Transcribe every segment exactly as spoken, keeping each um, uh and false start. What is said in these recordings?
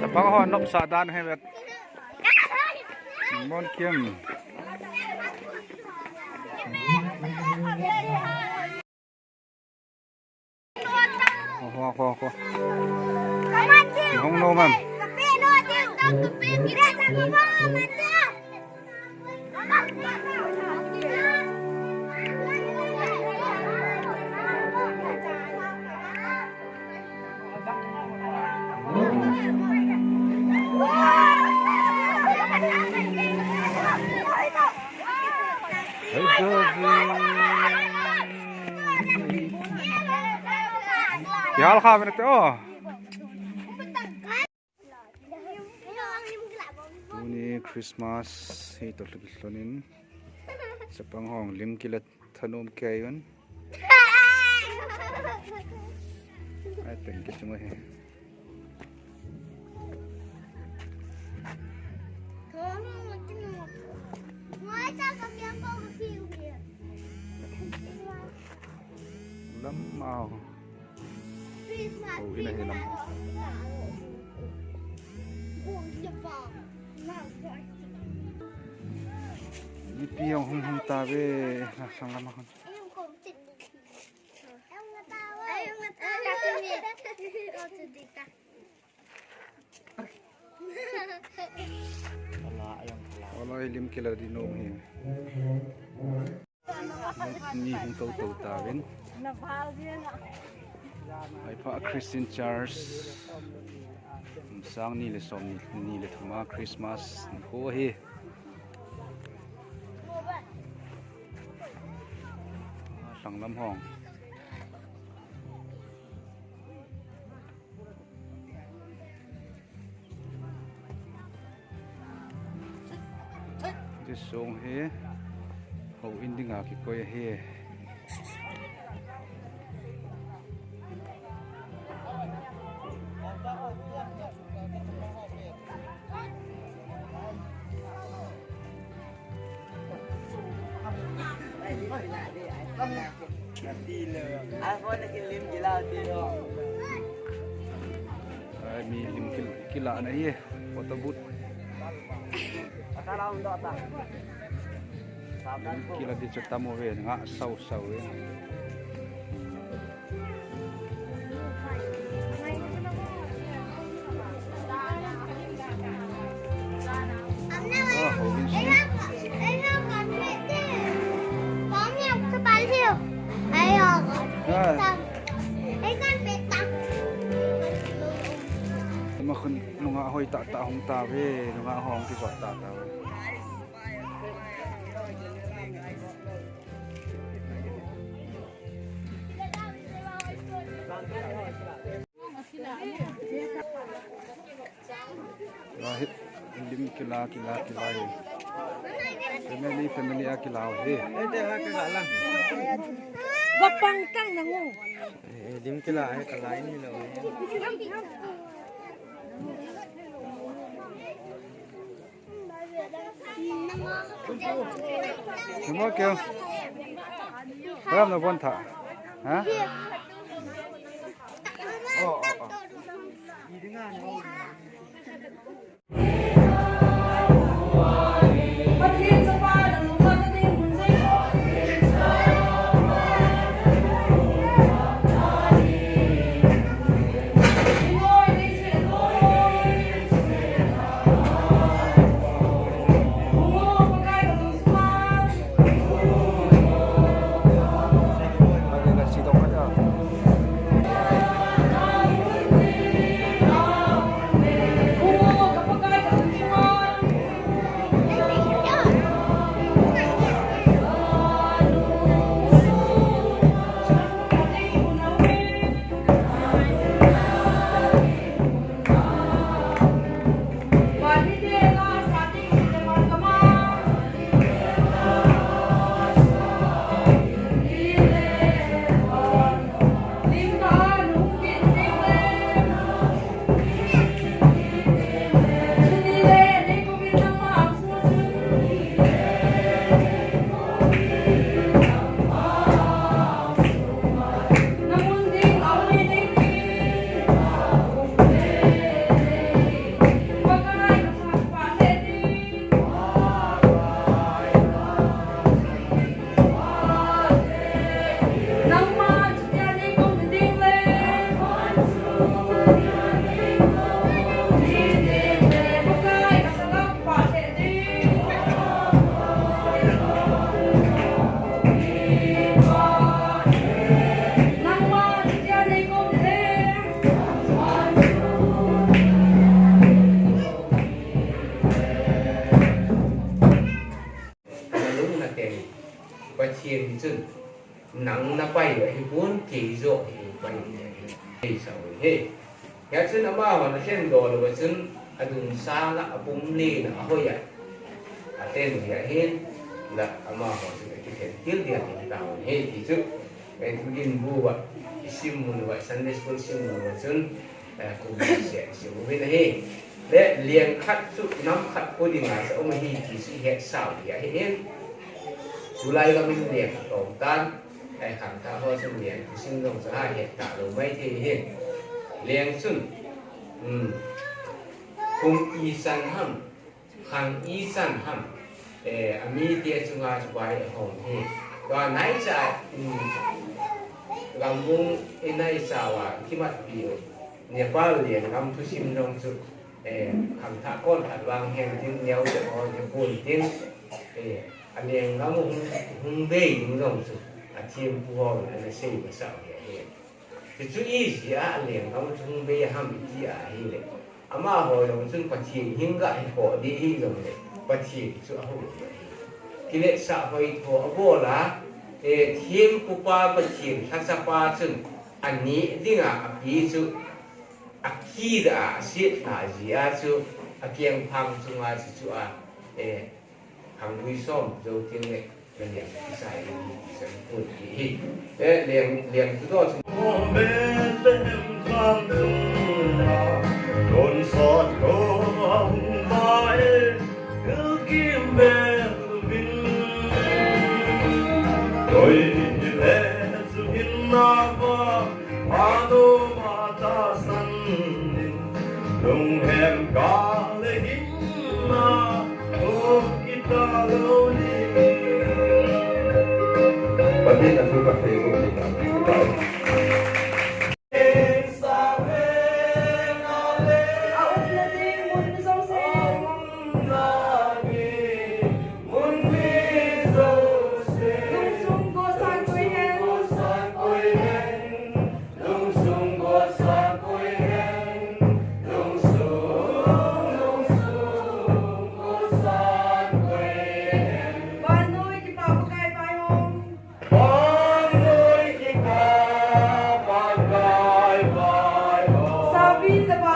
Chapang ho nop sa dan he vet. Mon Kim. Ho, ho, ho, ho. Hong no man. Kihal kha minute o. Tuni Christmas hi toh lhukit lhonin chapang hong lim kila thanom kei un. Ai, teng ke chunga hi. Lam mau. Oh, ina hi lam. Mipi hung hung hung ta ve, na sang lam hung. Wala lim kila di nom hi. Ni hung to to ta vin. Ai pha Christian Church. Sang ni le som ni, ni le thuma Christmas ni ko hi. Sanglam hong. Ti song hi. Houin dinga kikoi ahi. Ai, mi lim kil-, kila na hi, photo booth. Lim kila di chu tam uve, nga sau sau ve. Ama khun nungah hoi tah tah hung ta ve, nungah hong kijot tah tah ve. Lim kila, kila, kila hi. Family, family a kila hi. Bapang tang na ngo. Eh, lim kila hi, kala ni lo. Namo kyo. Ram na bon tha. Ha? Oh, oh, oh. Nang napai u ahipon, kei joh hi pai u ahi. Hei sa u hi. Hia chun amahon akhen doh lou a chun adung sanga apum lena ahoi a, aten dia hin la amaho chun akikhen til dia tin ta u hi ti chu. Ei thu din bu a, isim mun uva, Sunday school sim mun uva chun eh, kum se, se uvin ahi. Le, leng khat chu, nam khat po dinga chu um ahi ti chu ihet sau dia ahi in. Tulai gam in leng atom tan, eh, khangthah ho chun leng thusim jong chu ahet talou maithei ahi. Leng chun, um, kum ijat ham, khang ijat ham, eh, amite chunga chu vai ahom hi. Tua naicha, um, gambung inaicha uva kimatpi u Nepal lenggam thusim jong chu, eh, khangthah kon khat vang hen tin, neo te ho te pon tin, eh, alenggam hung, hung bei ding jong chu athempu hon ana sei masa u ahi. Chuchu ijeh a alenggam chu hung bei ham iti ahile, amaho jong chun Pathen hin ga hikhoh ding hijongle, Pathen chu ahung ding ahi. Kiletsah hoitho abol a, eh, thempupa Pathen lhachapa chun aneh dinga api chu akidah a, asetlhah jeh a chu akengphang chunga chuchu a, eh, khanggui som jou tengle nalian kisai ding hi, kisan pon ti hi. Eh, leng, leng thudoh chu. Bethlehem sang chunga, tonsot ko ahung vai, thil kimbel uvin. Koi hile chu hin nava, phat um a tahsan in, lunghem kah le hinna, o kita lou ding. Pathen a thu kathei ko ding a. Vannoi kipah Pakai vaihom. Vannoi kipah Pakai vaihom. Sapi tapa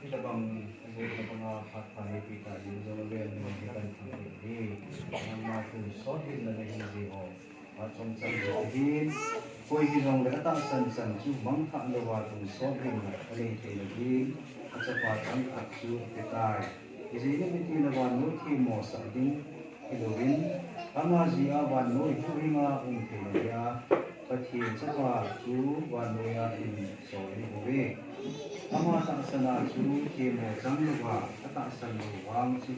Hitabang, hitabang a phat pha neipe tah jeh in jong avel in neikan thangvah in, nangma tonsot dinna nahi jeh uva chomcha ahin, koi hijongle atahsan chan chu mangthah louva tonsot dinna anei theina ding, achapa changkhat chu apetai. Ijeh inem itile vannoi themmo sah ding hilouvin, ama jeh a vannoi huhhinga um theina dia, Pathen chapa chu vannoiya ahin sol ahi bouve. Ama tahsan a chu themmo chang louva atahsan lou vang chu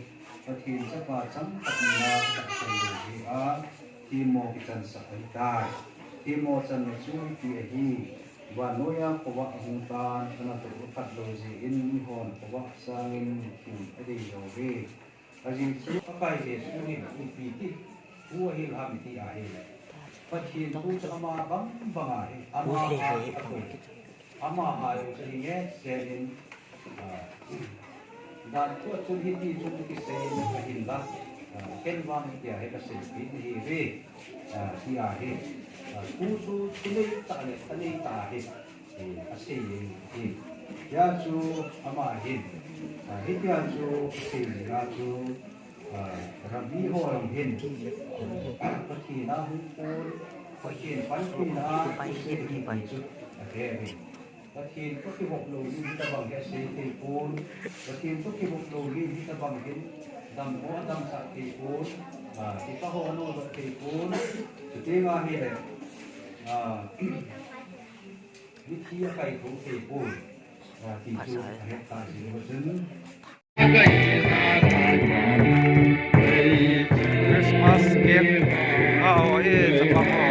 Pathen chapa changkhat in atahsan lou jeh a themmo kichansah ahitai. Themmo channa chu ipi ahi, vannoiya khovah ahung tan, ana toh aphat lou jeh in mihon khovah sangin thim adei lou ve. Ajeh chu akai Jesu hin ipi ti thu ahil ham iti ahile, Pathen thu chu ama bang bang ahi, ama a athei. Ama a jong chu hinge senin, ah, dan thu chun hiti chun kisei in ahinla, ah, ken vang hitia hi kaseipeh nahi ve, ah, ti ahi. Ah, thu chu thunei tah le thanei tah ahi. Eh, asei e, eh. Hia chu ama hin, ah, hitia chu asei jeh a chu, ah, Rabbi ho jong hin, ah, Pathen a hung pon, Pathen panpina a thusei ahi ti chu ahe uve. Pathen pakivop lou ding hitabang hi asei thei pon, Pathen pakivop lou ding hitabang hin dammo adamsah thei pon, ah, kipa ho anodoh thei pon, chuteng ahile, ah, Mithi a kaithou thei poi, ah, ti chu ahet tah jeh uva chun. Christmas cake. Ah, oh, eh, chapang, oh.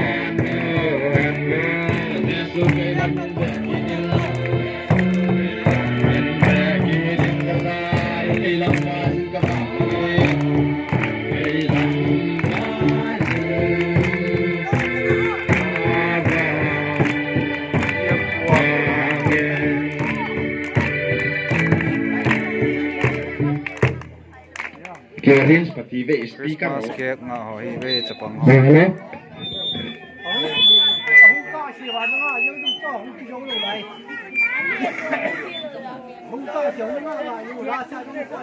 Kevin, pati ve speaker. Christmas cake nga ho hi ve chapang ho. Hello?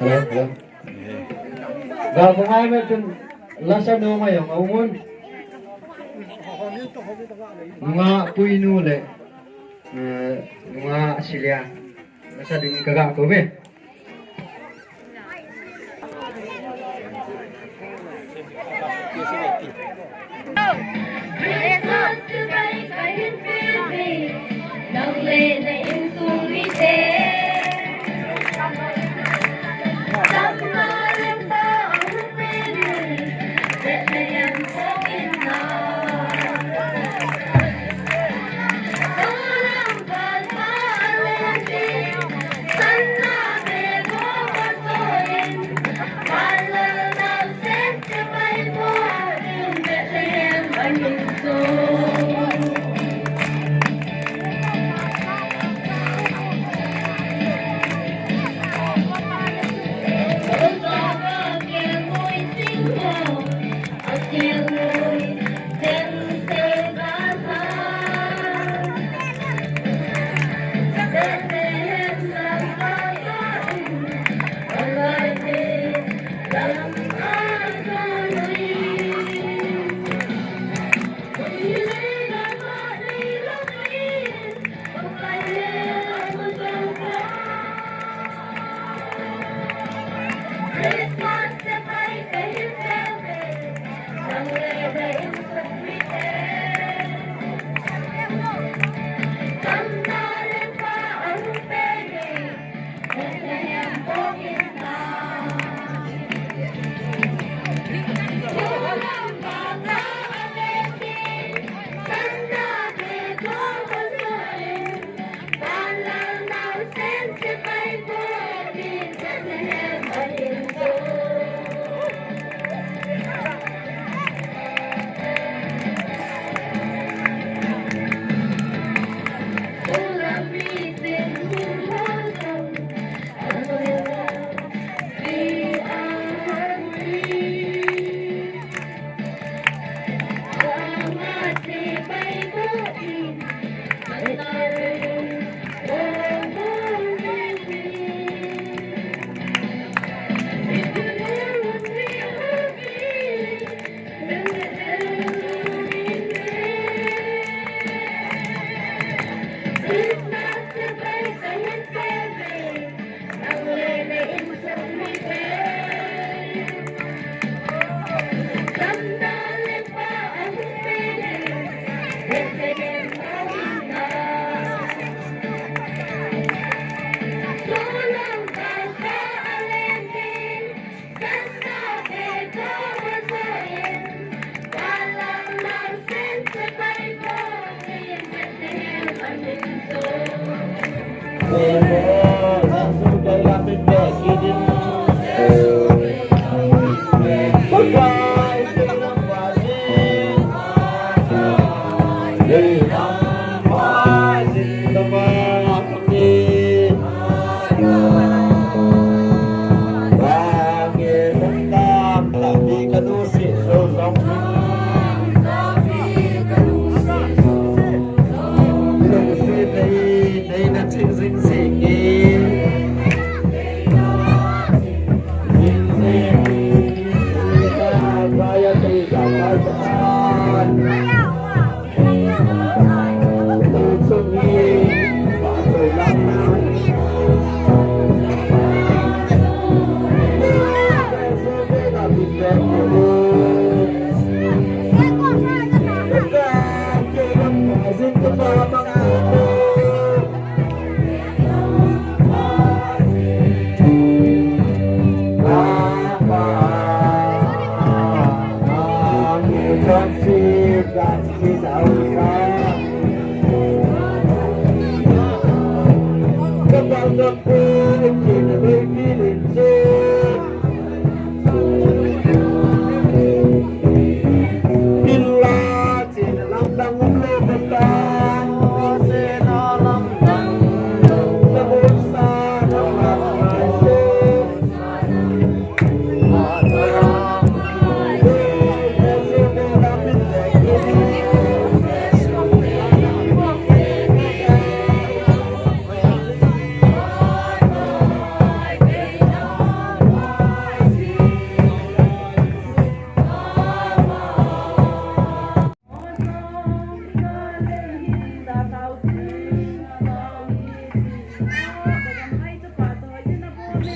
Hello, hello. Ga ko ngai me tun lasa no ngai yong aungun. Nga pui nu le. Eh, nga silia. Lasa ding ka ga ko ve.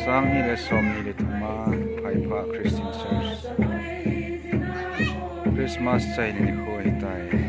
Sang ni le som ni le thum a Phaipha Christian Church Christmas chaina nikho ahitai.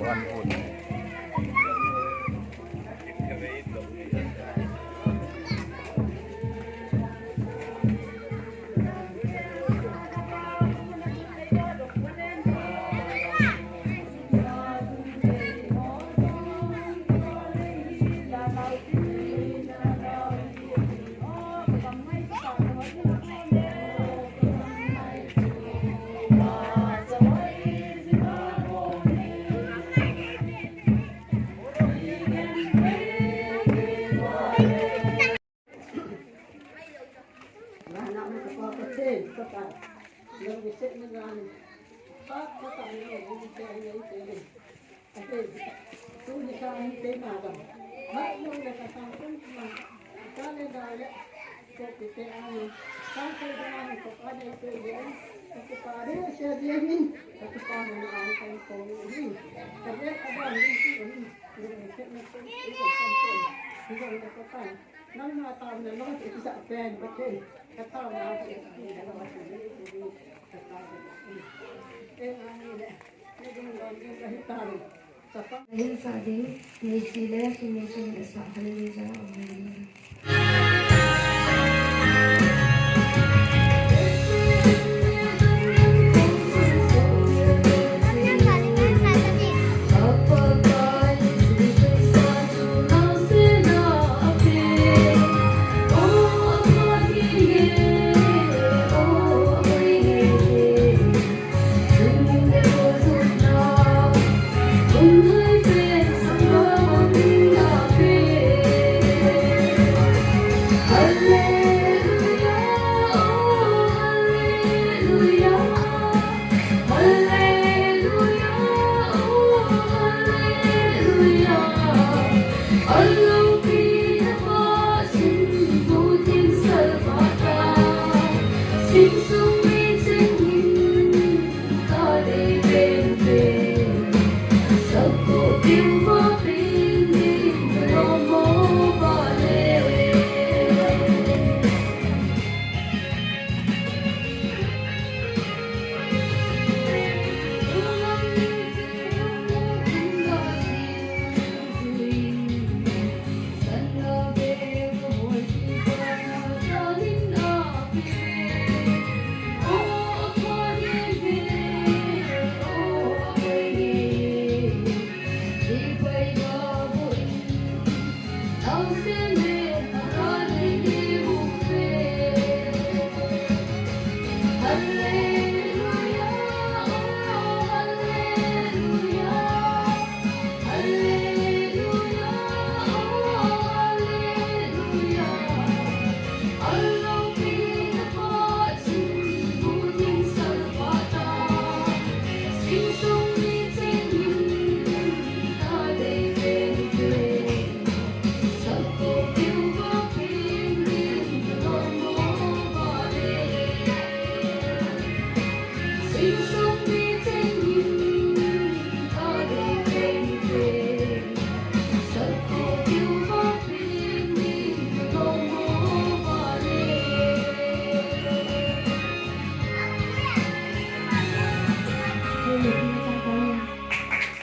Hallelujah.